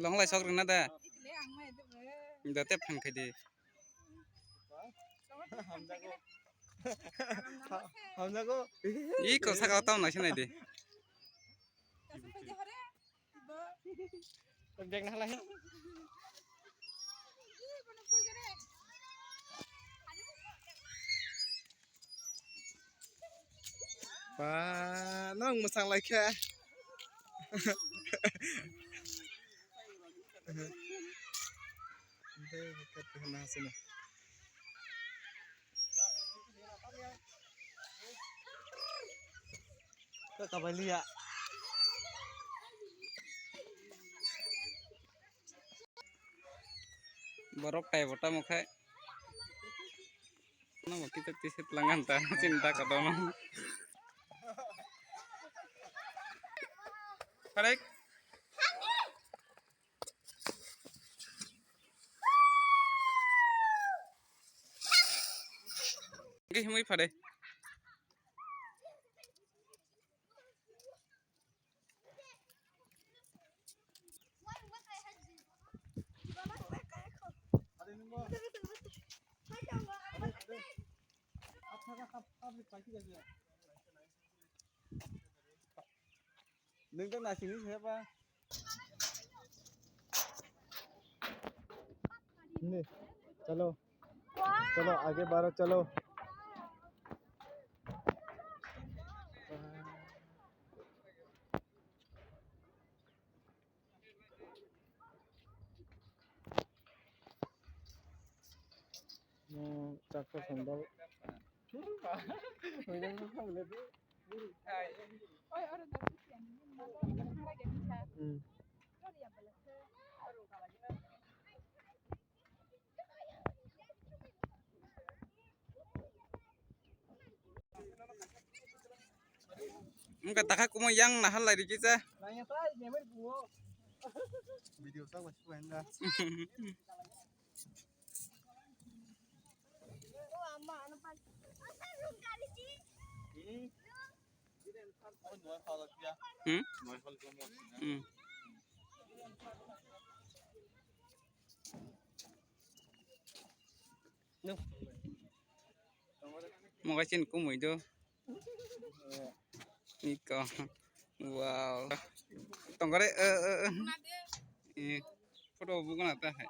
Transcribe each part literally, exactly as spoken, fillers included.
Longlai sok rwna da. Da tep phan khai di. Hamjago. I kok saka tamo nai sinai di. Bag na halai. Ba, nang mwchang lai kha. Tei khe twi hwnna hasino. Kaka bai liya. Borok tai bo tamo khai. Namo kita tisit langan ta, cinta ka dono. Karek. Oke, himui phare. Nung to nasing ni siapa? Ni, chalo. Chalo, aage baro, chalo. Hmm, chaksa sandal. Hmm. Wngkha takha kumo yang nahal lai rikisa. Video sa wasi wenda. Hmm? Hmm. Mogai chin kumui do. Iko. Wow. Tongkore, eh, eh, eh. Eh, photo bukana ta hai.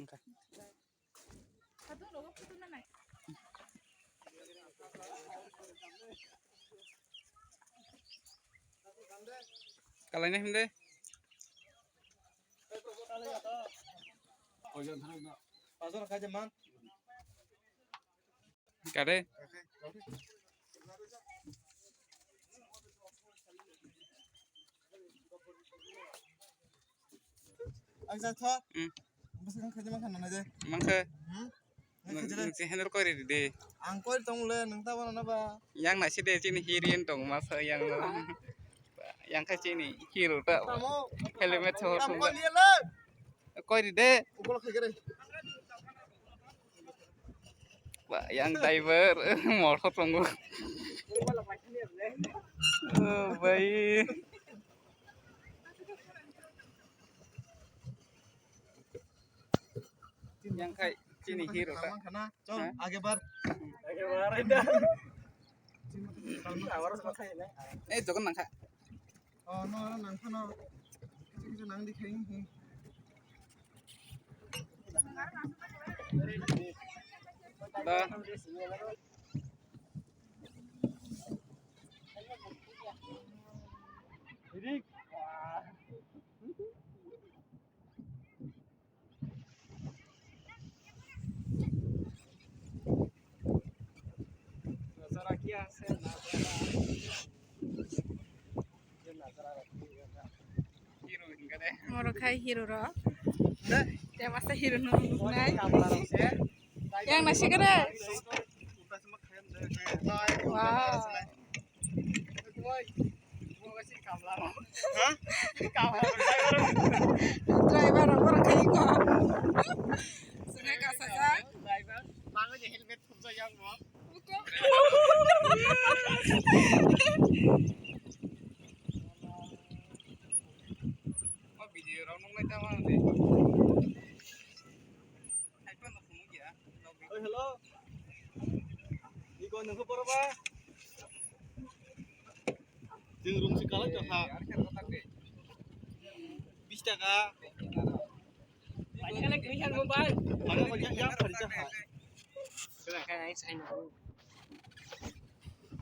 Wngkha. Kalaina himde. Kare. Ang sa tho. Hmm. Bwswk ang khaidi mankha nana de. Mankha. Hmm? Nang khaidi de. Nang si handle koi ridi de. Ang koi tong le nang ta bana ba. Yang nasi de chini heroine tong masa yang. Yang kha chini hero ta. Tamo. Helmet so. Tamo koi le. Koi ridi de. Ukol khai gere. Ba, yang driver, motor tonggo. Oh, bai. Yang khai, chini hero ta. Khana, chol, ha? Age bar. Age bar, ida. Eh, jogon nangkha. Oh, no, no, nang phano. Kichu kichu nang di khai, hmm. Da. Rik. Oro khai hero rok. Te masa hero no nuknai. Yang nasi kere. Wow. Driver rok oro khai ko. Sungai kasajak. Mango je helmet thumjak yang mo. Ma video rok nung nai tama de. Hai pa no phunuk ya. Oi, hello. Iko nungkho poro ba? Jeng room si kalak jasa. Bis taka. Paikha na kini khan mobile. Ano yang yang hari jasa. Sila khan ai sai na.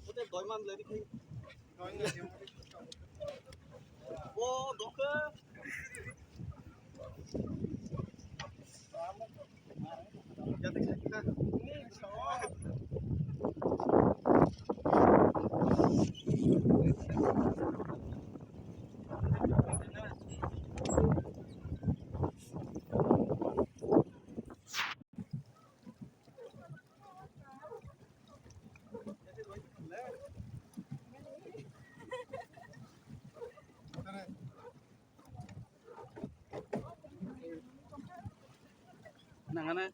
Ote doi man le dikhi. O dokhe. Nangana.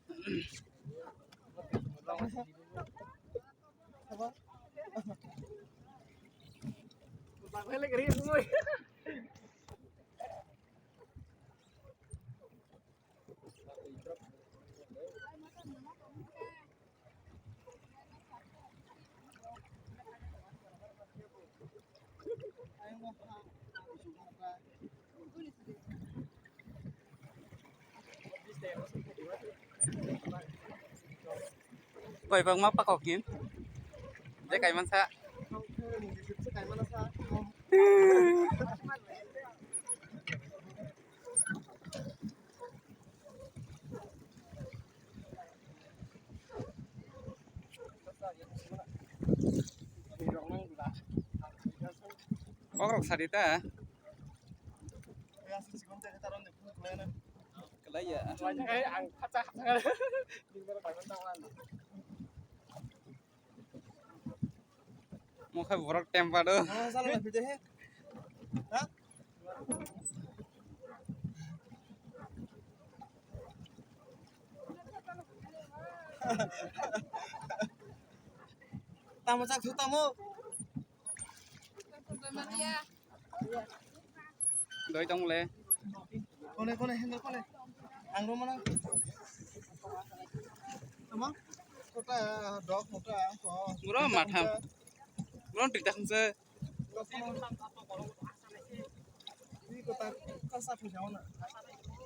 Koi bangma pakok hin. Je kaiman sa. Kokrok sadi ta. Kelai ya. Ang khacha khacha. Mo khai borok tempa do. Oh, salo na pide he. Ha? Tamo chak thu tamo. Doi tong le. Kone, kone, hendro kone. Ang ro mana. Tamo? Kota dog mota ko. Mura matham. Mura tik tak se.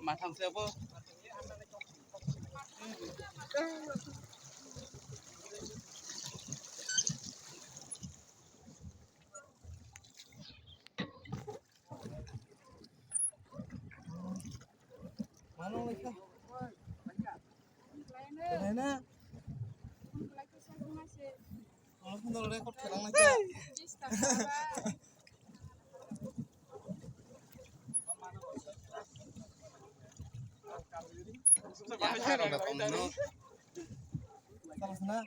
Matham se abo. Mano lekha. Laina. Ono phone record khelang na kya? Kalas na?